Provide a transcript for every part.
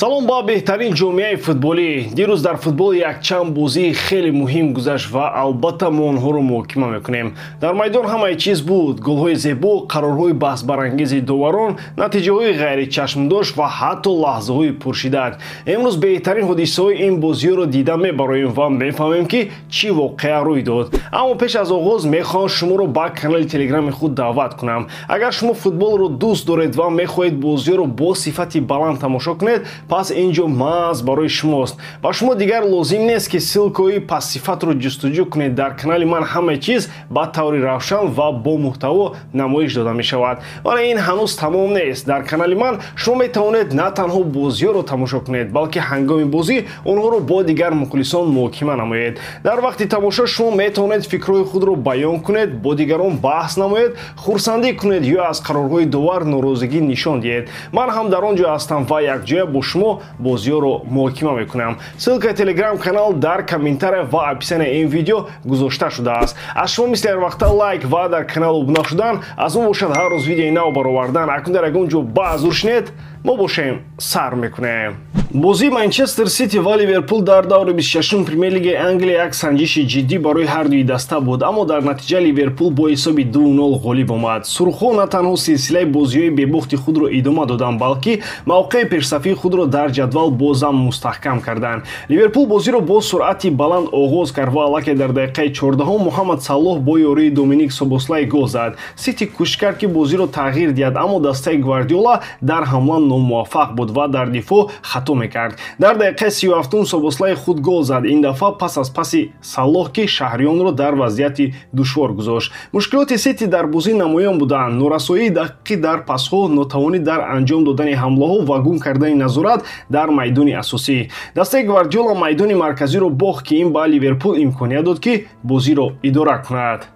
Салом ба беҳтарин ҷомеаи футболӣ. Дирӯз дар футбол якчанд бозии хеле муҳим гузашт ва албатта мо онҳоро муҳокима мекунем. Дар майдон ҳамаи чиз буд: голҳои зебо, қарорҳои баҳсбарангези доварон, натиҷаҳои ғайричашмдошт ва ҳатто лаҳзаҳои пуршиддат. Имрӯз беҳтарин ҳодисаҳои ин бозиҳоро дида мебароем ва мефаҳмем, ки чӣ воқеа рӯй дод. Аммо пеш аз оғоз мехоҳам шуморо ба канали телеграми худ даъват кунам. Агар шумо футболро дӯст доред ва мехоҳед бозиҳоро бо сифати баланд тамошо кунед, пас ин ҷо маҳз барои шумост. Ба шумо дигар лозим нест, ки ссылка ҳои пастсифатро ҷустуҷӯ кунед. Дар канали ман ҳама чиз ба таври равшан ва бо муҳтаво намоиш дода мешавад. Вале ин ҳанӯз тамом нест. Дар канали ман шумо метавонед на танҳо бозиҳоро тамошо кунед, балки ҳангоми бозӣ онҳоро бо дигар мухлисон муҳокима намоед. Дар вақти тамошо шумо метавонед фикрҳои худро баён кунед, бо дигарон баҳс намоед, хурсандӣ кунед ё аз қарорҳои довар норозигӣ нишон диҳед. Ман ҳам дар он ҷо ҳастам ва якҷоя бо шумо бозиҳоро муҳокима мекунам. Ссылка и телеграм канал дар комментария ва описания и ин видео гузошта шудааст. Аз шумо мисли ҳар вақта лайк ва дар канал обуна шудан, аз мо бошад ҳар рӯз видеои нав баровардан. Акнун дар ягон ҷо баъзур шинед, мо бошем, сар мекунем. Бозии Манчестер Сити ва Ливерпул дар даври 26 Премер-лигаи Англия як санҷиши ҷиддӣ барои ҳардуи даста буд, аммо дар натиҷа Ливерпул бо ҳисоби 2-0 ғолиб омад. Сурхҳо на танҳо силсилаи бозиҳои бебохти худро идома доданд, балки мавқеи пешсафии худро дар ҷадвал бозам мустаҳкам карданд. Ливерпул бозиро бо суръати баланд оғоз кард ва аллакай дар дақиқаи 14-ум Муҳаммад Салоҳ бо ёрии Доминик Собослай гол зад. Сити кӯшиш кард, ки бозиро тағйир диҳад, аммо дастаи Гвардиола дар ҳамла номуваффақ буд ва дар дифоъ хато мекард. Дар дақиқаи 37-ум Собослай худ гол зад, ин дафъа пас аз паси Салоҳ, ки шаҳриёнро дар вазъияти душвор гузошт. Мушкилоти Сити дар бозӣ намоён буданд: норасоии дақиқӣ дар пасҳо, нотавонӣ дар анҷом додани ҳамлаҳо ва гум кардани назорат дар майдони асосӣ. Дастаи Гвардиола майдони марказиро бохт, ки ин ба Ливерпул имконият дод, ки бозиро идора кунад.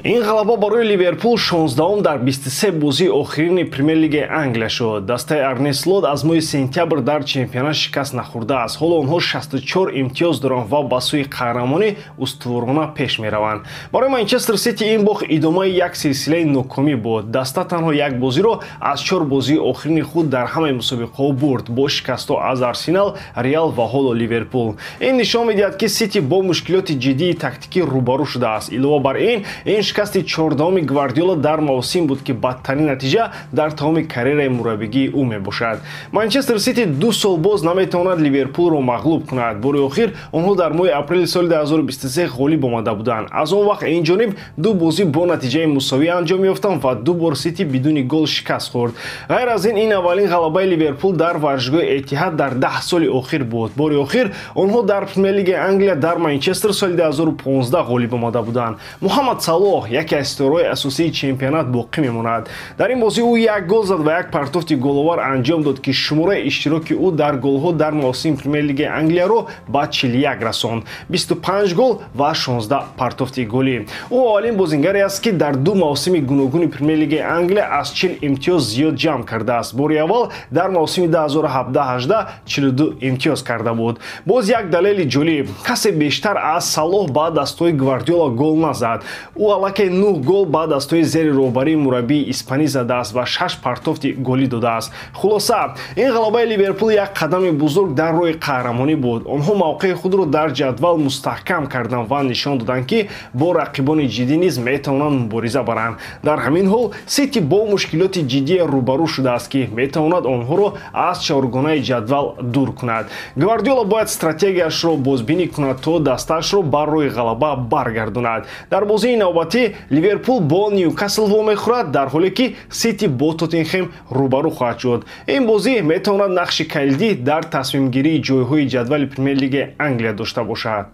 Ин ғалаба барои Ливерпул 16-ум дар 23 бозии охирини Премер-лигаи Англия шуд. Дастаи Арне Слот аз моҳи сентябр дар чемпионат шикаст нахӯрдааст. Ҳоло онҳо 64 имтиёз доранд ва ба сӯи қаҳрамонӣ устуворона пеш мераванд. Барои Манчестер Сити ин бохт идомаи як силсилаи нокомӣ буд. Даста танҳо як бозиро аз чор бозии охирини худ дар ҳамаи мусобиқаҳо бурд, бо шикастҳо аз Арсенал, Реал ва ҳоло Ливерпул. Ин нишон медиҳад, ки Сити бо мушкилоти ҷиддии тактикӣ рӯбарӯ шудааст. Илова бар ин, ин шикасти 14-уми Гвардиола дар мавсим буд, ки бадтарин натиҷа дар тамоми карьераи мураббигии ӯ мебошад. Манчестер Сити 2 сол боз наметавонад Ливерпулро мағлуб кунад. Бори охир онҳо дар моҳи апрели соли 2023 ғолиб омада буданд. Аз он вақт ин ҷониб ду бозӣ бо натиҷаи мусовӣ анҷом ёфтанд ва ду бор Сити бидуни гол шикаст хӯрд. Ғайр аз ин, ин аввалин ғалабаи Ливерпул дар варзишгоҳи Этиҳад дар 10 соли охир буд. Бори охир онҳо дар Премер-лигаи Англия дар Манчестер соли 2015 ғолиб омада буданд. Муҳаммад Салоҳ яке аз ситораҳои асосии чемпионат боқӣ мемонад. Дар ин бозӣ ӯ як гол зад ва як партофти головар анҷом дод, ки шумораи иштироки ӯ дар голҳо дар мавсими Премер-лигаи Англияро ба 41 расонд: 25 гол ва 16 партофти голӣ. Ӯ аввалин бозингаре аст, ки дар ду мавсими гуногуни Премер-лигаи Англия аз 40 имтиёз зиёд ҷамъ кардааст. Бори аввал дар мавсими 2017-18 42 имтиёз карда буд. Боз як далели ҷолиб: касе бештар аз Салоҳ ба дастҳои Гвардиола гол назад. Ӯ аллакай нӯҳ гол ба дастҳои зери роҳбарии мураббии испанӣ задааст ва шаш партофти голӣ додааст. Хулоса, ин ғалабаи Ливерпул як қадами бузург дар роҳи қаҳрамонӣ буд. Онҳо мавқеи худро дар ҷадвал мустаҳкам карданд ва нишон доданд, ки бо рақибони ҷиддӣ низ метавонанд мубориза баранд. Дар ҳамин ҳол Сити бо мушкилоти ҷиддие рӯбарӯ шудааст, ки метавонад онҳоро аз чоргонаи ҷадвал дур кунад. Гвардиола бояд стратегияшро бозбинӣ кунад, то дастаашро бар роҳи ғалаба баргардонад. Дар бозии навбатӣ Ливерпул бо Ньюкасл вомехӯрад, дар ҳоле ки Сити бо Тоттенхем рӯбарӯ хоҳад шуд. Ин бозӣ метавонад нақши калидӣ дар тасмимгирии ҷойҳои ҷадвали Премер-лигаи Англия дошта бошад.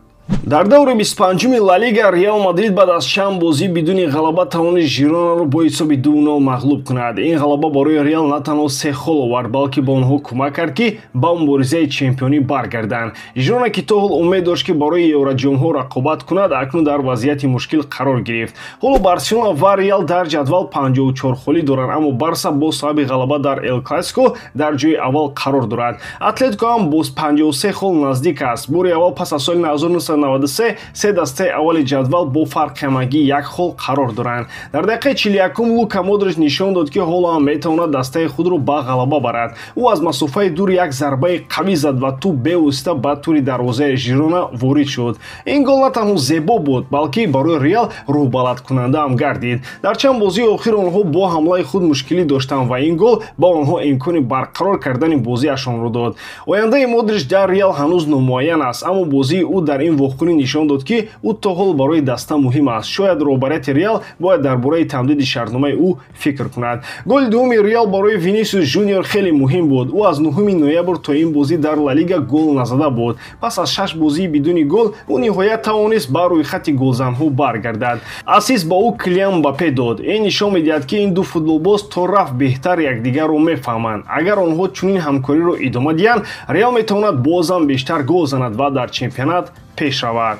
Дар даври 25-уми Ла Лига Реал Мадрид баъд аз чанд бозӣ бидуни ғалаба тавонист Жиронаро бо ҳисоби 2-0 мағлуб кунад. Ин ғалаба барои Реал на танҳо се хол овард, балки ба онҳо кӯмак кард, ки ба муборизаи чемпионӣ баргарданд. Жирона, ки то ҳол умед дошт, ки барои Евроҷомҳо рақобат кунад, акнун дар вазъияти мушкил қарор гирифт. Ҳоло Барселона ва Реал дар ҷадвал 54 холӣ доранд, аммо Барса бо сабаби ғалаба дар Эл Классико дар ҷои аввал қарор дорад. Атлетико ҳам бо 53 хол наздик аст. Бори аввал пас аз соли 93, се дастаи аввали ҷадвал бо фарқи ҳамагӣ як хол қарор доранд. Дар дақиқаи 41 Лука Модрич нишон дод, ки ҳоло ҳам метавонад дастаи худро ба ғалаба барад. Ӯ аз масофаи дур як зарбаи қавӣ зад ва тӯб бевосита ба тури дарвозаи Жирона ворид шуд. Ин гол на танҳо зебо буд, балки барои Реал рӯҳбаландкунанда ҳам гардид. Дар чанд бозии охир онҳо бо ҳамлаи худ мушкилӣ доштанд ва ин гол ба онҳо имкони барқарор кардани бозиашонро дод. Ояндаи Модрич дар Реал ҳанӯз номуайян аст, аммо бозии ӯ дар ин вохӯрӣ нишон дод, ки ӯ то ҳол барои даста муҳим аст. Шояд роҳбарияти Реал бояд дар бораи тамдиди шартномаи ӯ фикр кунад. Голи дуюми Реал барои Винисиус Жуниор хеле муҳим буд. Ӯ аз 9 ноябр то ин бозӣ дар Ла Лига гол назада буд. Пас аз 6 бозии бидуни гол ӯ ниҳоят тавонист ба рӯйхати голзанҳо баргардад. Ассист ба ӯ Килиан Мбаппе дод. Ин нишон медиҳад, ки ин ду футболбоз то рафт беҳтар якдигарро мефаҳманд. Агар онҳо чунин ҳамкориро идома диҳанд, Реал метавонад бозам бештар гол занад ва дар чемпионат пеш равад.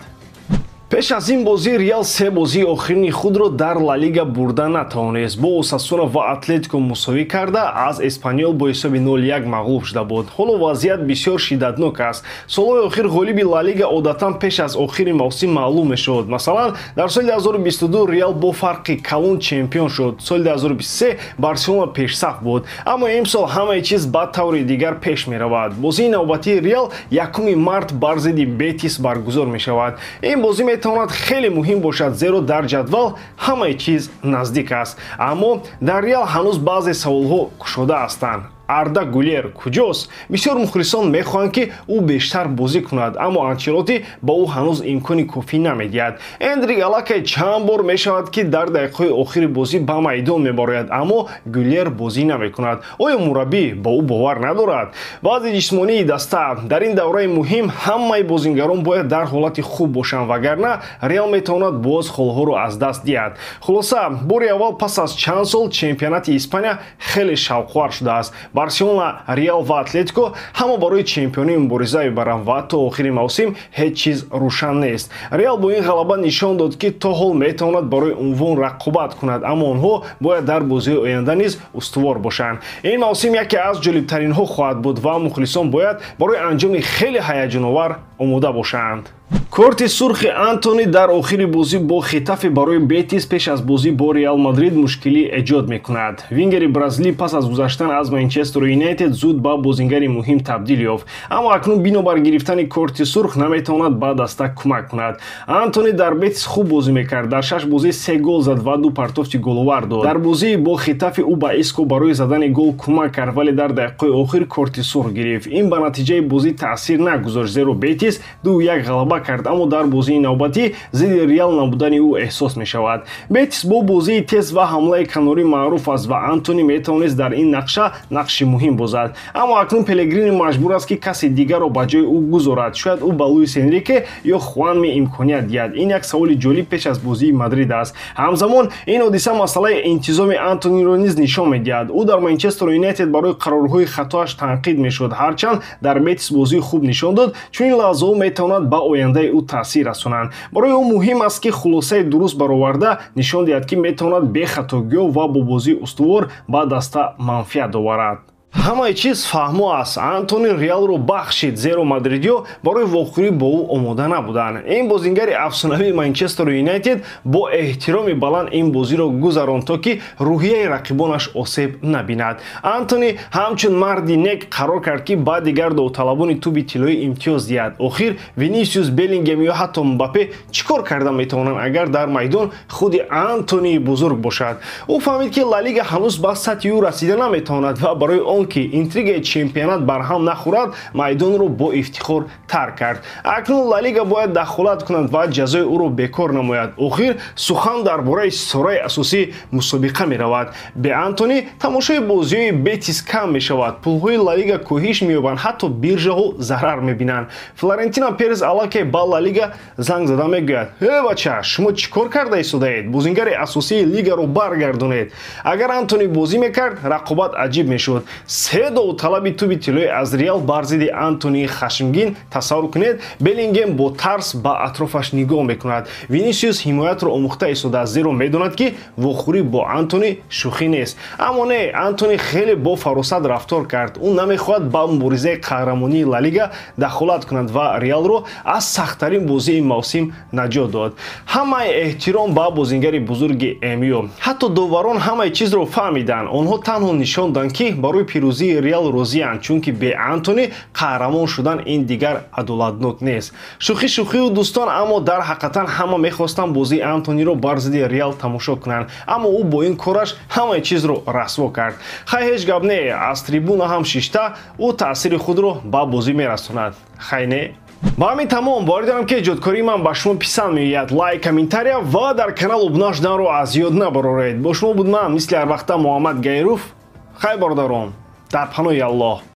Пеш аз ин бозӣ Реал се бозии охирини худро дар Ла Лига бурда натавонист. Бо Осасуна ва Атлетико мусовӣ карда, аз Эспаньол бо ҳисоби 0-1 мағлуб шуда буд. Ҳоло вазъият бисёр шиддатнок аст. Солҳои охир ғолиби Ла Лига одатан пеш аз охири мавсим маълум мешуд. Масалан, дар соли 2022 Реал бо фарқи калон чемпион шуд. Соли 2023 Барселона пешсаф буд. Аммо имсол ҳамаи чиз ба таври дигар пеш меравад. Бозии навбатии Реал 1 март бар зидди Бетис баргузор мешавад. Ин бозӣ метавонад хеле муҳим бошад, зеро дар ҷадвал ҳамаи чиз наздик аст. Аммо дар Реал ҳанӯз баъзе саволҳо кушода ҳастанд. Арда Гулер куҷост? Бисёр мухлисон мехоҳанд, ки ӯ бештар бозӣ кунад, аммо Анчелотти ба ӯ ҳанӯз имкони кофӣ намедиҳад. Эндрик аллакай чанд бор мешавад, ки дар дақиқаҳои охири бозӣ ба майдон мебарояд, аммо Гулер бозӣ намекунад. Оё мураббӣ ба ӯ бовар надорад? Вазъи ҷисмонии даста дар ин давраи муҳим ҳамаи бозингарон бояд дар ҳолати хуб бошанд, вагарна Реал метавонад боз холҳоро аз даст диҳад. Хулоса, бори аввал пас аз чанд сол чемпионати Испания хеле шавқовар шудааст. Барселона, Реал ва Атлетико ҳама барои чемпионӣ мубориза мебаранд ва то охири мавсим ҳеҷ чиз рӯшан нест. Реал бо ин ғалаба нишон дод, ки то ҳол метавонад барои унвон рақобат кунад, аммо онҳо бояд дар бозиҳои оянда низ устувор бошанд. Ин мавсим яке аз ҷолибтаринҳо хоҳад буд ва мухлисон бояд барои анҷоми хеле ҳаяҷоновар омода бошанд. Корти сурхи Антони дар охири бозӣ бо Хетафе барои Бетис пеш аз бозӣ бо Реал Мадрид мушкилӣ эҷод мекунад. Вингери бразилӣ пас аз гузаштан аз Манчестер Юнайтед зуд ба бозингари муҳим табдил ёфт, аммо акнун бинобар гирифтани корти сурх наметавонад ба даста кӯмак кунад. Антони дар Бетис хуб бозӣ мекард, дар 6 бозӣ 3 гол зад ва 2 партофти головар дод. Дар бозии бо Хетафе ӯ ба Иско барои задани гол кӯмак кард, вале дар дақиқаҳои охир корти сурх гирифт. Ин ба натиҷаи бозӣ таъсир нагузошт, зеро Бетис 2-1 ғалаба кард, аммо дар бозии навбатӣ зидди Реал набудани ӯ эҳсос мешавад. Бетис бо бозии тез ва ҳамлаи канорӣ маъруф аст ва Антони метавонист дар ин нақша нақши муҳим бозад. Аммо акнун Пелегрини маҷбур аст, ки каси дигарро ба ҷои ӯ гузорад. Шояд ӯ ба Луис Энрике ё Хуанми имконият диҳад. Ин як саволи ҷолиб пеш аз бозии Мадрид аст. Ҳамзамон ин ҳодиса масъалаи интизоми Антониро низ нишон медиҳад. Ӯ дар Манчестер Юнайтед барои қарорҳои хатоаш танқид мешуд, ҳарчанд дар Бетис бозии хуб нишон дод. Чунин лаҳзаҳо метавонад ба ояндаи ӯ таъсир расонанд. Барои ӯ муҳим аст, ки хулосаи дуруст бароварда нишон диҳад, ки метавонад бехатогиҳо ва бо бозии устувор ба даста манфиат оварад. Ҳамаи чиз фаҳмо аст. Антони Реалро бахшид, зеро мадридиё барои вохӯрӣ бо ӯ омода набуданд. Ин бозингари афсонавии Манчестер Юнайтед бо эҳтироми баланд ин бозиро гузаронд, то ки рӯҳияи рақибонаш осеб набинад. Антони ҳамчун марди нек қарор кард, ки ба дигар довталабони тӯби тиллоӣ имтиёз диҳад. Охир Винисиус, Беллингем ё ҳатто Мбаппе чӣ кор карда метавонанд, агар дар майдон худи Антонии бузург бошад? Ӯ фаҳмид, ки Ла Лига ҳанӯз ба сатҳи ӯ расида наметавонад ва барои он ки интригаи чемпионат барҳам нахӯрад, майдонро бо ифтихор тарк кард. Акнун Ла Лига бояд дахолат кунад ва ҷазои ӯро бекор намояд. Охир сухан дар бораи ситораи асосии мусобиқа меравад. Бе Антони тамошои бозиҳои Бетис кам мешавад, пулҳои Ла Лига коҳиш меёбанд, ҳатто биржаҳо зарар мебинанд. Флорентино Перес аллакай ба Ла Лига занг зада мегӯяд: «Э бача, шумо чӣ кор карда истодаед? Бозингари асосии лигаро баргардонед». Агар Антони бозӣ мекард, рақобат аҷиб мешуд. Се довталаби тӯби тиллоӣ аз Реал бар зидди Антони хашмгин. Тасаввур кунед, Беллингем бо тарс ба атрофаш нигоҳ мекунад. Винисиус ҳимоятро омӯхта истодааст, зеро медонад, ки вохӯрӣ бо Антони шӯхӣ нест. Аммо не, Антони хеле бо фаросат рафтор кард. Ӯ намехоҳад ба муборизаи қаҳрамонии Ла Лига дахолат кунад ва Реалро аз сахттарин бозии ин мавсим наҷот дод. Ҳамаи эҳтиром ба бозингари бузурги МЮ. Ҳатто доварон ҳамаи чизро фаҳмиданд. Онҳо танҳо нишон доданд, ки барои пирӯзии Реал розианд, чунки бе Антони қаҳрамон шудан ин дигар адолатнок нест. Шӯхӣ шӯхию, дӯстон, аммо дар ҳақиқатан ҳама мехостанд бозии Антониро бар зидди Реал тамошо кунанд, аммо ӯ бо ин кораш ҳамаи чизро расво кард. Хай, ҳеҷ гап не, аз трибуна ҳам шишта ӯ таъсири худро ба бозӣ мерасонад. Хай, не, ба ҳамин тамом. Боварӣ дорам, ки эҷодкории ман ба шумо писанд меояд. Лайк, комментария ва дар канал обуна шуданро аз ёд набароред. Бо шумо буд ман, мисли ҳар вақта, Муҳаммад Гайруф. Хай, бародарон, дар паноҳи Аллоҳ.